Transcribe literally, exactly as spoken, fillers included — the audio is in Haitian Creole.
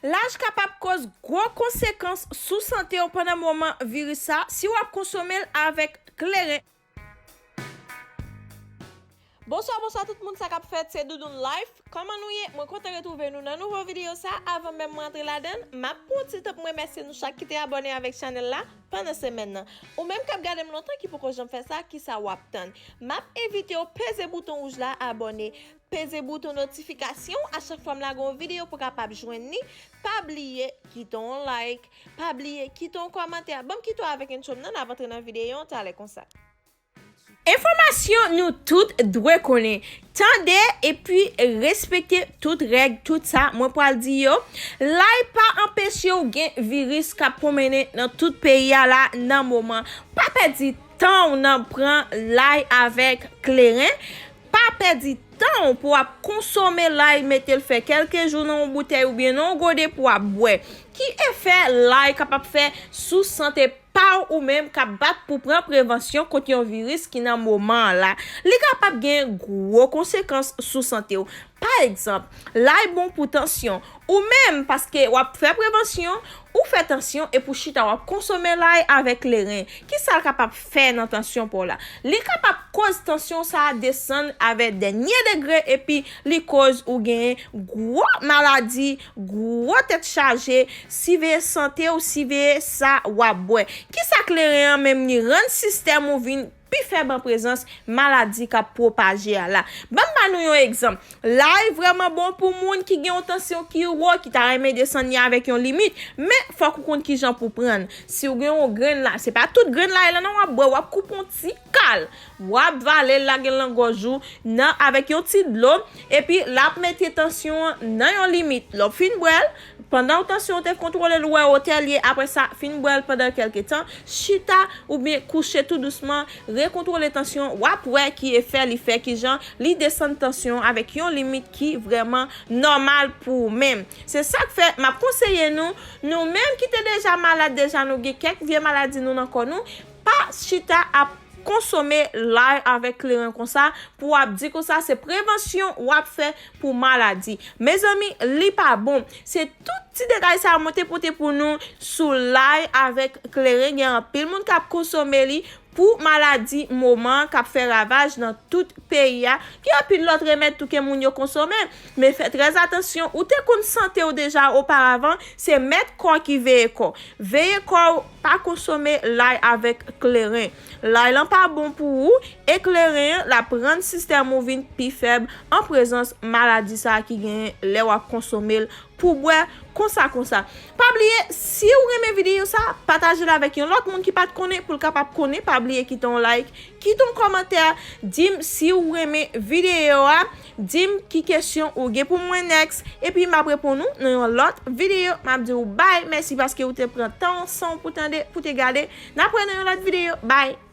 Laj kapab koz gwo konsekans sou sante w pandan moman viris sa si w ap konsome l avèk kleren. Bonswa, bonswa tout moun, sa k ap fèt? Se Doudoun Life. Kòman nou ye? Mwen kontan retwouve nou nan nouvo videyo sa. Avan menm mwen antre ladan l, m ap pran yon ti tan pou m remèsye nou chak ki te abòne avèk chanèl la pandan semèn nan. Ou menm k ap gade m lontan ki poko janm fè sa, kisa w ap tann? M ap envite w peze bouton wouj la, abòne, peze bouton notifikasyon a chak fwa m lage yon videyo pou w kapab jwenn li. Pa bliye kite yon like, pa bliye kite yon kòmantè. Ban m kite w avèk entwo m nan, n ap antre nan videyo an talè konsa. Enfòmasyon nou tout dwe konnen. Tande epi respekte tout règ, tout sa mwen pral di yo. Lay pa anpeche w gen viris k ap pwonmennen nan tout peyi a la nan moman. Pa pèdi tan w nan pran lay avèk kleren. Pa pèdi tan w pou w ap konsome lay, mete l fè kèlke jou nan yon boutèy oubyen nan yon gode pou w ap bwè. Ki efè lay kapab fè sou sante pa w ou menm k ap bat pou pran prevansyon kont yon viris ki nan moman an la? Li kapab gen gwo konsekans sou sante w. Pa egzanp, lay bon pou tansyon. Ou menm, paske w ap fè prevansyon, ou fè tansyon epi w chita w ap konsome lay avèk kleren. Kisa l kapab fè nan tansyon pa w la? Li kapab koz tansyon sa a desann avè dènye degre epi li koz ou genyen gwo maladi, gwo tèt chaje. Siveye sante w, siveye sa w ap bwè. Kisa kleren an menm? Li rann sistèm ou vin pi fèb an prezans maladi k ap pwopaje a la. Ban m ba nou yon egzanp. Lay vrèman bon pou moun ki gen yon tansyon ki wo, ki ta renmen desann li avèk yon limit, men fòk ou konn kijan pou pran l. Si w gen yon grenn lay, se pa tout grenn lay la non w ap bwè, w ap koupe yon ti kal, w ap vale l, lage l nan gòj ou, nan, avèk yon ti dlo, epi l ap mete tansyon an nan yon limit. Lè w fin bwè l, pandan w tansyon w te kontwole l, w wè otè l ye, apre sa, fin bwè l pandan kèlke tan, chita oubyen kouche tou dousman, rekontwole tansyon, w ap wè ki efè li fè, kijan li desann tansyon avèk yon limit ki vrèman nòmal pou ou menm. Se sa k fè m ap konseye nou, nou menm ki te deja malad deja, nou gen kèk vye maladi nou nan kò nou, pa chita ap konsome lay avèk kleren konsa pou w ap di konsa se prevansyon w ap fè pou maladi. Mezanmi, li pa bon. Se tout ti detay sa yo mwen te pote pou nou sou lay avèk kleren. Gen anpil moun k ap konsome li pou maladi moman k ap fè ravaj nan tout peyi a. Gen anpil lòt remèd tou ke moun yo konsome, men fè trè atansyon. Ou te konn sante w deja oparavan, se mèt kò ki veye kò. Veye kò w, pa konsome lay avèk kleren. Lay lan pa bon pou ou, e kleren an, l ap rann sistèm ou vin pi fèb an prezans maladi sa a ki genyen lè w ap konsome l pou bwè, konsa, konsa. Pa bliye, si w renmen videyo sa, pataje l avèk yon lòt moun ki pa t konnen pou l kapab konnen. Pa bliye kite yon like, kite yon kòmantè, di m si w renmen videyo a, di m ki kesyon ou gen pou mwen next, epi m ap reponn ou nan yon lòt videyo. M ap di w bye, mèsi paske ou te pran tan w san w pou tande, pou te gade. N ap wè nan yon lòt videyo. Bye.